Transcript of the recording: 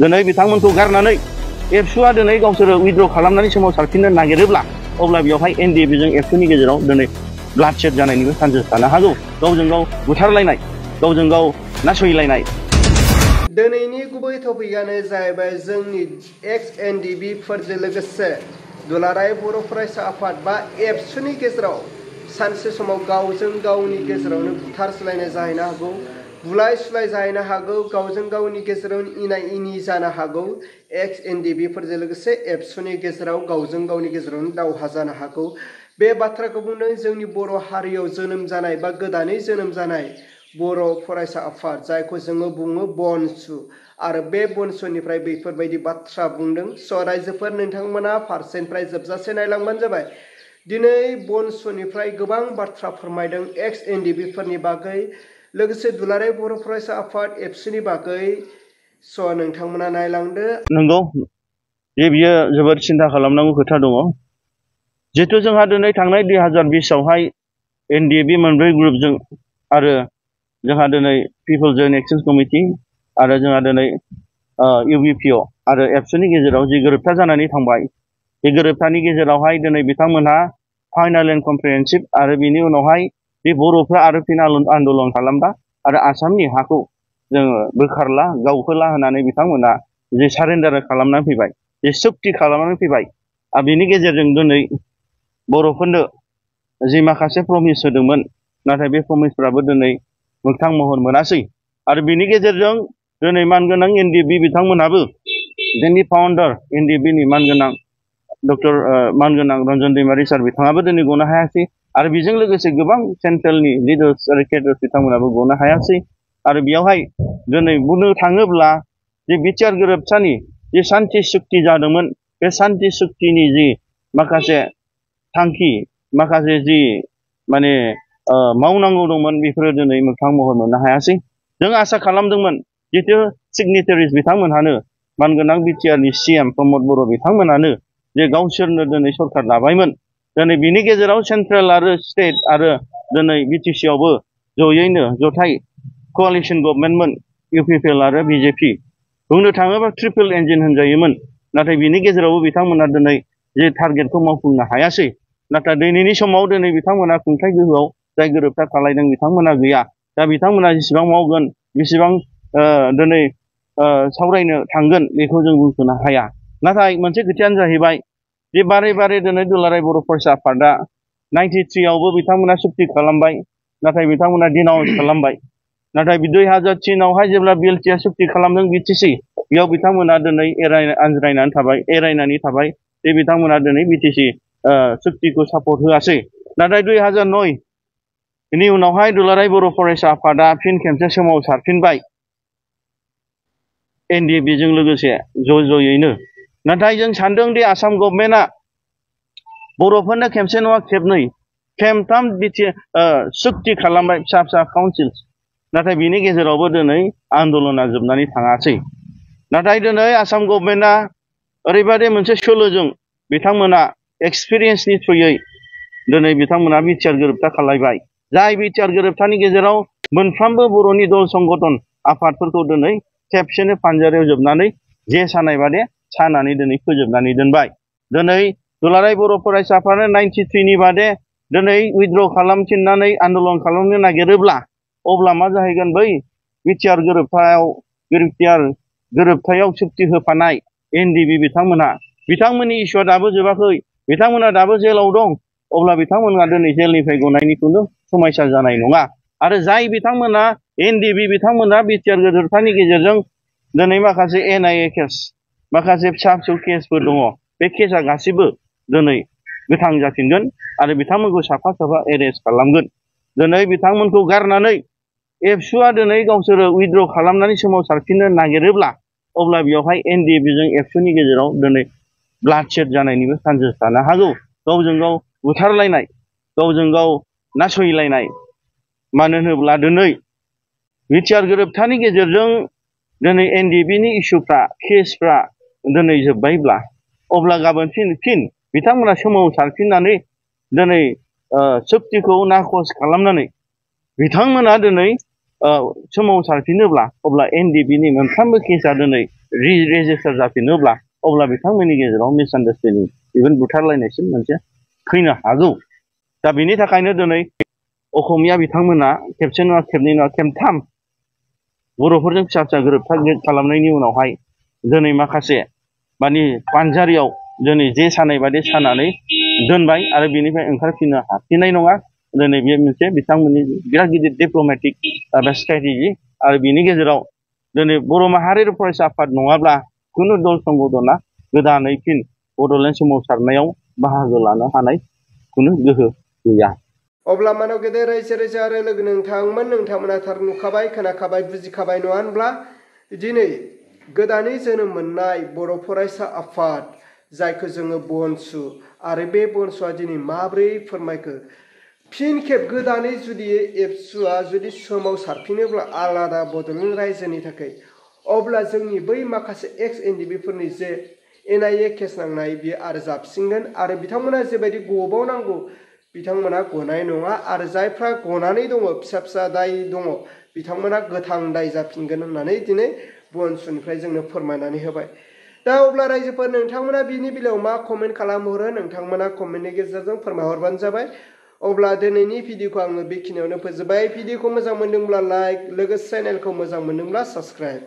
दिनै बिथांमोनखौ गारनानै एबसुआ दिनै गावसोरो उइथड्र खालामनानै सोमावसारफिननो नागिरोब्ला अब्ला बेवहाय एनडिएफबि एबसुनि गेजेराव दिनै ब्लाडशेड जानायनिबो चान्सेस थानो हागौ। गावजों गाव बुथारलायनाय, गावजों गाव नासयलायनाय। दिनैनि गुबै टपिकआनो जाहैबाय जोंनि एक्स एनडिएफबिफोरजों लोगोसे दुलाराय बर' फरायसा आफाद बा एबसुनि गेजेराव सानसे समाव गावजों गावनि गेजेरावनो बुथारज्लायनाय जाहैनो हागौ, बुलाय सुलाय जाहैनो हागौ, गावजों गावनि गेजेराव इना इनि जानो हागौ। एक्स एनडिएफबिफोरजों लोगोसे एबसुनि गेजेराव गावजों गावनि गेजेरावनो दावहा जानो हागौ। बे बाथ्राखौ बुंदों जोंनि बर' हारियाव जोनोम जानाय बा गोदानै जोनोम जानाय बर' फरायसा आफाद, जायखौ जोङो बुङो बनसु। आरो बे बनसुनिफ्राय बेफोरबायदि बाथ्रा बुंदों। स' रायजोफोर नोंथांमोना फारसेनिफ्राय जोबजासे नायलांबानो जाबाय। दिनै बनसुनिफ्राय गोबां बाथ्रा फोरमायदों एक्स एनडिएफबिफोरनि बागै, लोगोसे दुलाराय बर' फरायसा आफाद एबसुनि बागै। स' नोंथांमोना नायलांदो। नंगौ जे बियो जोबोद सिन्था खालामनांगौ खोथा दङ। जिहेतु जोंहा दिनै थांनाय 2020आवहाय एनडिएफबि मोनब्रै ग्रुपजों आरो जोंहा दिनै पिपल जयेन्ट एक्शन कमिटि आरो जोंहा दिनै इउबिपिअ आरो एबसुनि गेजेराव जि गोरोबथा जानानै थांबाय, बे गोरोबथानि गेजेरावहाय दिनै बिथांमोनहा फाइनाल एन्ड कमप्रिहेनसिभ आरो बिनि उनावहाय बे बर'फ्रा आरो फिन आन्दलन खालामबा आरो आसामनि हाखौ जोङो बोखारला गावहोला होननानै बिथांमोना जे सारेन्डार खालामनानै फैबाय, जे सुक्ति खालामनानै फैबाय। आरो बिनि गेजेरजों दिनै बर'फोरनो जि माखासे प्रमिस होदोंमोन, नाथाय बे प्रमिसफ्राबो दिनै मोगथां महर मोनासै। आरो बिनि गेजेरजों दिनै मानगोनां एनडिएफबि बिथांमोनहाबो जोंनि फाउन्डार एनडिएफबिनि मानगोनां डक्टर मानगोनां रन्जन दैमारि सार बिथाङाबो दिनै गनो हायासै। आरो बेजों लोगोसे गोबां सेन्ट्रेलनि लिडार्स आरो केडार्स बिथांमोनाबो गनो हायासै। आरो बेयावहाय दिनै बुंनो थाङोब्ला जे बिटिआर गोरोबथानि जे सान्थि सुक्ति जादोंमोन, बे सान्थि सुक्तिनि जि माखासे थांखि, माखासे जि माने मावनांगौ दंमोन, बेफोरो दिनै मोगथां महर मोननो हायासै। जों आसा खालामदोंमोन जितु सिगनेटारिस बिथांमोनहानो मानगोनां बिटिआरनि सिएम प्रमद बर' बिथांमोनानो जे गावसोरनो दिनै सरकार दाबायमोन। दिनै बिनि गेजेराव सेन्ट्रेल आरो स्टेट आरो दिनै बिटिसिआवबो जयैनो जथाय क'आलिसन गभर्नमेन्टमोन, इउपिपिएल आरो बिजेपि। बुंनो थाङोबा ट्रिपल इन्जिन होनजायोमोन। नाथाय बिनि गेजेरावबो बिथांमोना दिनै जे टारगेटखौ मावफुंनो हायासै। नाथाय दिनैनि समाव दिनै बिथांमोना खुंथाय गोहोआव जाय गोरोबथा खालायदों बिथांमोना गैया। दा बिथांमोना जेसेबां मावगोन, बेसेबां दिनै सावरायनो थांगोन, बेखौ जों बुंस'नो हाया। नाथाय मोनसे खोथायानो जाहैबाय जे बारे बारे दिनै दुलाराय बर' फरायसा आफादा 93आवबो बिथांमोना सुक्ति खालामबाय, नाथाय बिथांमोना डिनाउन्स खालामबाय। नाथाय 2003आवहाय जेब्ला बिएलटिआ सुक्ति खालामदों बिटिसि, बेयाव बिथांमोना दिनै एरायनानै थाबाय जे बिथांमोना दिनै बिटिसि सुक्तिखौ सापर्ट होआसै। नाथाय 2009नि उनावहाय दुलाराय बर' फरायसा आफादा फिन खेबसे सोमावसारफिनबाय एनडिएफबिजों लोगोसे ज'यैनो। नाथाय जों सानदों दि आसाम गभर्नमेन्टआ बर'फोरनो खेबसे नङा खेबनै, खेमथाम सुक्ति खालामबाय, फिसा फिसा काउन्सिल। नाथाय बिनि गेजेरावबो दिनै आन्दलना जोबनानै थाङासै। नाथाय दिनै आसाम गभर्नमेन्टआ ओरैबायदि मोनसे सोलोजों बिथांमोना एक्सपिरियेन्सनि थ्रुयै दिनै बिथांमोना बिटिआर गोरोबथा खालायबाय। जाय बिटिआर गोरोबथानि गेजेराव मोनफ्रोमबो बर'नि दल संगठन आफादफोरखौ दिनै खेबसेनो फानजारियाव जोबनानै जे सानाय बादे सानानै दिनै फोजोबनानै दोनबाय। दिनै दुलाराय बर' फरायसा आफादा 93नि बादे दिनै उइथड्र खालामफिननानै आन्दलन खालामनो नागिरोब्ला अब्ला मा जाहैगोन? बै बिटिआर गोरोबथायाव सुक्ति होफानाय एनडिएफबि बिथांमोननि इस्युआ दाबो जोबाखै, बिथांमोना दाबो जेलाव दं। अब्ला बिथांमोना दिनै जेलनिफ्राय गनायनिखौनो समायसा जानाय नङा। आरो जाय बिथांमोना एनडिएफबि बिथांमोना बिटिआर गोरोबथानि गेजेरजों दिनै माखासे एनआइए केस, माखासे फिसा फिसौ केसफोर दङ, बे केसआ गासिबो दिनै गोथां जाफिनगोन आरो बिथांमोनखौ साफा साफा एरेस्ट खालामगोन। दिनै बिथांमोनखौ गारनानै एबसुआ दिनै गावसोरो उइथड्र खालामनानै सोमावसारफिननो नागिरोब्ला अब्ला बेवहाय एनडिएफबिजों एबसुनि गेजेराव दिनै ब्लाडशेड जानायनिबो चान्सेस थानो हागौ। गावजों गाव बुथारलायनाय, गावजों गाव नासयलायनाय। मानो होनोब्ला दिनै बिटिआर गोरोबथानि गेजेरजों दिनै एनडिएफबिनि इस्युफ्रा, केसफ्रा दिनै जोब्बायब्ला अब्ला गाबोन फिन बिथांमोना सोमावसारफिननानै दिनै सुक्तिखौ नाखस खालामनानै बिथांमोना दिनै सोमावसारफिनोब्ला अब्ला एनडिएफबिनि मोनफ्रोमबो केसआ दिनै रेजिस्टार जाफिनोब्ला अब्ला बिथांमोननि गेजेराव मिसआन्डारस्टेन्डिं इभेन बुथारलायनायसिम मोनसे फैनो हागौ। दा बेनि थाखायनो दिनै असमिया बिथांमोना खेबसे नङा खेबनै नङा खेबथाम बर'फोरजों फिसा फिसा गोरोबथा खालामनायनि उनावहाय दिनै माखासे मानि पानजारियाव दिनै जे सानाय बादि सानानै दोनबाय आरो बेनिफ्राय ओंखारफिननो हाफिननाय नङा। दिनै बे मोनसे बिथांमोननि बिराद गिदिर डिप्ल'मेटिक स्ट्रेटेजि आरो बेनि गेजेराव दिनै बर' माहारियारि फरायसा आफाद नङाब्ला खुनु दल संगठना गोदानै फिन बड'लेण्ड सोमावसारनायाव बाहागो लानो हानाय खुनु गोहो गैया। अब्ला मानव गेदेर रायजो राजा आरो लोगो नोंथांमोना थार नुखाबाय खोनाखाबाय बुजिखाबाय नङा होनब्ला दिनै गोदानै जोनोम मोननाय बर' फरायसा आफाद जायखौ जोङो बनसु आरो बे बनसुआ दिनै माब्रै फोरमायखो फिन खेब गोदानै जुदि एबसुआ जुदि सोमावसारफिनोब्ला आलादा बड'लेण्ड रायजोनि थाखाय अब्ला जोंनि बै माखासे एक्स एनडिबिफोरनि जे NIA केस नांनाय बियो आरो जाबसिनगोन आरो बिथांमोना जेबायदि गबावनांगौ बिथांमोना गनाय नङा आरो जायफ्रा गनानै दङ फिसा फिसा दाय दङ बिथांमोना गोथां दाय जाफिनगोन होननानै दिनै बनसुनिफ्राय जोंनो फोरमायनानै होबाय। दा अब्ला रायजोफोर नोंथांमोना बिनि बेलायाव मा कमेन्ट खालामहरो नोंथांमोना कमेन्टनि गेजेरजों फोरमायहरबानो जाबाय। अब्ला दिनैनि भिडिअखौ आङो बेखिनियावनो फोजोबबाय। भिडिअखौ मोजां मोनदोंब्ला लाइक लोगोसे चेनेलखौ मोजां मोनदोंब्ला साबस्क्राइब।